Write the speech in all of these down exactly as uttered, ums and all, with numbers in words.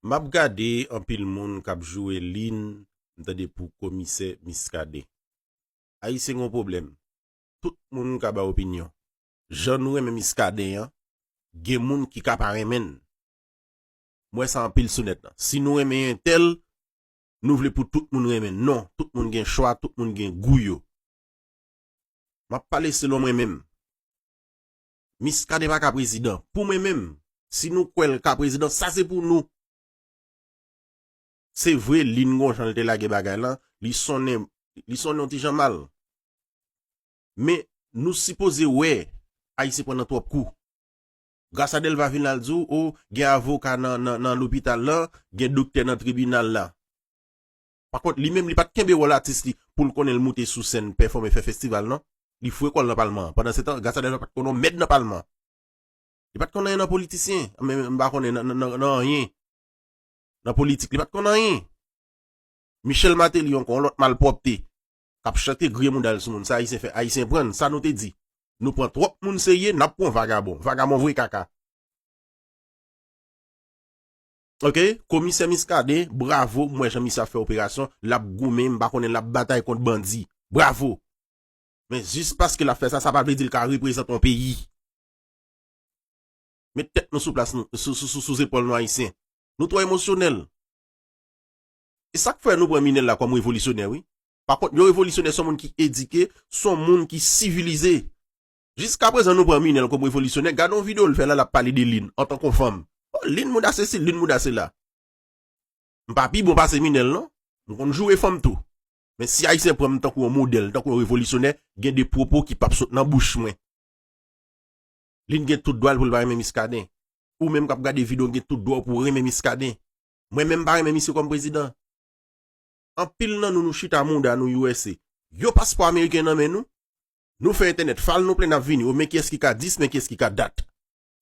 M ap gade anpil moun k ap joure Lynn, m tande pou komisè Miskaden. Ayisyen gen yon pwoblèm. Tout moun ka bay opinyon. Jan nou renmen Miskaden an, gen moun ki ka pa renmen l. M wè sa anpil sou nèt lan. Si nou renmen entèl, nou vle pou tout moun renmen l. Non, tout moun gen chwa, tout moun gen gou yo. M ap pale selon mwen menm. Miskaden pa ka prezidan. Pou mwen menm, si nou kwè l ka prezidan, sa se pou nou. Se vre, Lynn gon jan l te lage bagay lan, li sonnen, li sonnen yon ti jan mal. Men, nou sipoze wè Ayisyen pran nan twòp kou. Grasa Delva vin la, l di w, o, gen avoka nan, nan, nan lopital lan, gen doktè nan tribinal la. Pa kont, li menm, li pa t kenbe wòl atis li pou l konnen l moute sou sèn, pèfòme, fè festival, non. Li foure kò l nan palman an. Pandan se tan, Grasa Delva pa t konnen yon mèd nan palman an. Li pa t konn anyen nan politisyen, men m pa konnen nan, nan, nan, nan anyen. Nan politik, li pa t konn anyen. Michel Martelly ankò, yon lòt malpwòpte. K ap chante griyen mouda l sou moun. Sa Ayisyen fè, Ayisyen pran n, sa nou te di. Nou pran twòp moun serye, n ap pran vagabon. Vagabon voye kaka. Ok, komisè Miskaden, bravo, m wè jan misye ap fè operasyon, l ap goumen, m pa konnen l ap batay kont bandi. Bravo! Men jis paske l ap fè sa, sa pa vle di l ka reprezante yon peyi. Met tèt nou sou plas nou, sou, sou, sou, sou zepòl nou Ayisyen. Nou twò emosyonèl. E sa k fè nou pran Minèl la kòm revolisyonè, wi. Pa kont, yon revolisyonè se yon moun ki edike, se yon moun ki sivilize. Jiskaprezan, nou pran Minèl kòm revolisyonè. Gade yon videyo l fè la, l ap pale de Lynn, antanke yon fanm. O, Lynn mouda sesi, Lynn mouda sela. M pa pi bon pase Minèl, non. M konn joure fanm tou. Men si Ayisyen pran m tankou yon modèl, tankou yon revolisyonè, gen de pwopo ki p ap sot nan bouch mwen. Lynn gen tout dwa l pou l pa renmen Miskaden. Ou menm k ap gade videyo, gen tout dwa w pou w renmen Miskaden. Mwen menm, m pa renmen misye kòm prezidan. Anpil nan nou, nou chita mouda nou U S A. Yon paspò ameriken nan men nou. Nou fè entènèt, fal nou plen, n ap vini. O, men kiyès ki ka dis, men kiyès ki ka dat.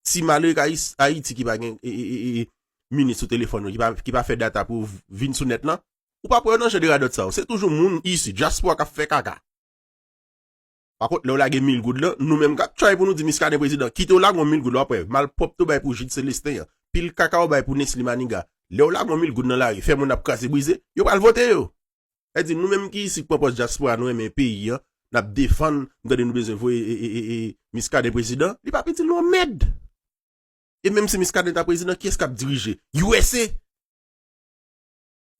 Ti malere k Ayis-, Ayiti ki pa gen, e, e, e, e, minis sou telefòn yo, ki pa, ki pa fè data pou v-, vin sou nèt lan. Ou p ap wè yo nan jan de radòt sa yo. Se toujou moun isi, dyaspora k ap fè kaka. Pa kont, lè w lage mil goud lan, nou menm k ap try pou nou di Miskaden prezidan, kite w lage yon mil goud la, w ap wè, malpwòpte w bay pou Jude Célestin an, pil kaka w bay pou Nesly Manigat. Lè w lage yon mil goud nan lari, fè moun ap kraze brize, yo pral vote yo. Sa di, nou menm ki isi k pran pòz dyaspora, nou renmen peyi an, n ap defann, m tande nou bezwen voye, e, e, e, e, Miskaden prezidan, li p ap itil nou yon mèd. E menm si Miskaden ta prezidan, kiyès k ap dirije? U S A.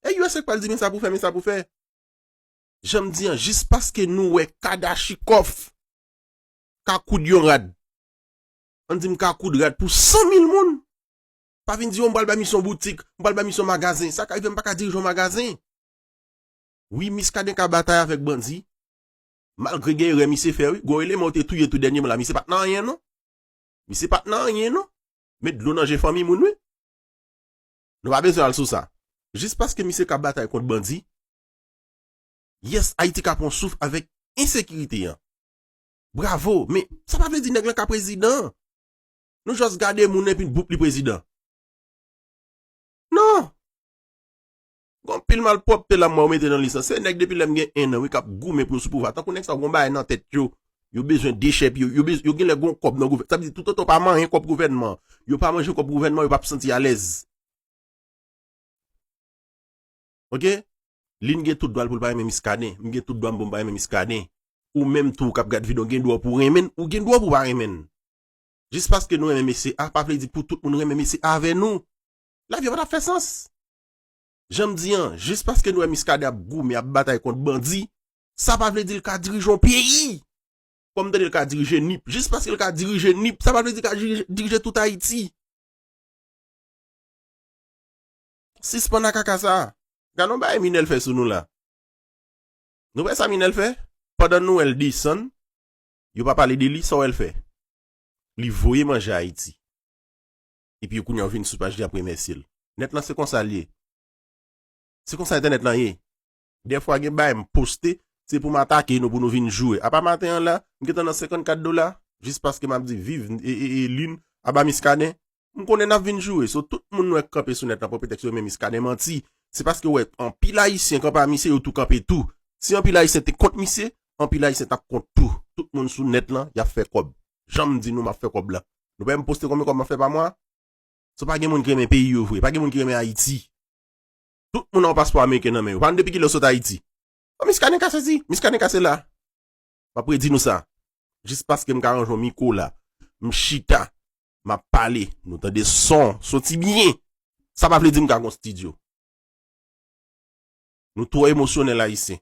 E U S A k pral di, men sa pou fè, men sa pou fè. Jan m di an, jis paske nou wè Kadachikòf ka koud yon rad. Ann di m ka koud rad pou san mil moun. Pa vin di, o, m pral bay misye yon boutik, m pral bay misye yon magazen. Sa ka rive m pa ka dirije yon magazen. Wi, Miskaden ka batay avèk bandi. Malgre gen erè misye fè, wi. Gon eleman yo te touye tou dènyèman la, misye pa t nan anyen, non. Misye pa t nan anyen, non. Met dlo nan je fanmi moun, wi. Nou pa bezwen al sou sa. Jis paske misye ka batay kont bandi, yes, Ayiti ka pran souf avèk ensekirite an. Bravo, men sa pa vle di nèg lan ka prezidan. Nou jis gade moun epi boup li prezidan. Non. Gon pil malpwòpte la m wè yo mete nan lis lan. Se nèg depi lè m gen en an, wi, k ap goumen pou yo sou pouvwa. Tankou nèg sa yo gon bagay nan tèt yo. Yo bezwen dechèpiye. Yo, yo, bez-, yo genlè gon kòb nan gouvènman. Sa vle di toutotan yo pa manyen kòb gouvènman, yo pa manje kòb gouvènman, yo p ap santi alèz. Ok? Lynn gen tout dwa l pou l pa renmen Miskaden. M gen tout dwa m pou m pa renmen Miskaden. Ou menm tou k ap gad videyo, gen dwa pou w renmen l, ou gen dwa pou w pa renmen l. Jis paske nou renmen mesye A, pa vle di pou tout moun renmen mesye A avè nou. Lavi a pa t ap fè sans. Jan m di an, jis paske nou wè Miskaden ap goumen, ap batay kont bandi, sa pa vle di l ka dirije yon peyi. Kòm m tande l ka dirije Nip. Jis paske l ka dirije Nip, sa pa vle di l ka dirije, dirije tout Ayiti. Sispann ak kaka sa. Gade yon bagay Minèl fè sou nou la. Nou wè sa Minèl fè? Pandan nou wè l desann, yo pa pale de li, sa w wè l fè? Li voye manje Ayiti. Epi kounye a w vin sou paj li ap remèsye l. Nèt lan se konsa l ye. Se konsa entènèt lan ye. Dèfwa gen bagay m poste, se pou m atake nou, pou nou vin joure. Apa maten an la, m gentan nan senkannkat dola, jis paske m ap di viv, e, e, e, Lynn, aba Miskaden. M konnen n ap vin joure. So, tout moun nou wè k kanpe sou nèt lan pran pretèks yo renmen Miskaden, manti. Se paske w wè anpil Ayisyen kanpe a misye, yo tou kanpe tou. Si anpil Ayisyen te kont misye, anpil Ayisyen t ap kont tou. Tout moun sou nèt lan, y ap fè kòb. Jan m di nou, m ap fè kòb la. Nou pa wè m poste konbyen kòb m ap fè pa mwa? So pa gen moun ki renmen peyi yo vre, pa gen moun ki renmen Ayiti. Tout moun an paspò ameriken nan men yo. Pa konn depi kilè yo sot Ayiti. O, Miskaden ka sezi, Miskaden ka sela. M ap redi nou sa. Jis paske m ka ranje yon mikwo la. M chita. M ap pale. Nou tande son. Soti byen. Sa pa vle di m ka gon estidyo. Nou twò emosyonèl Ayisyen.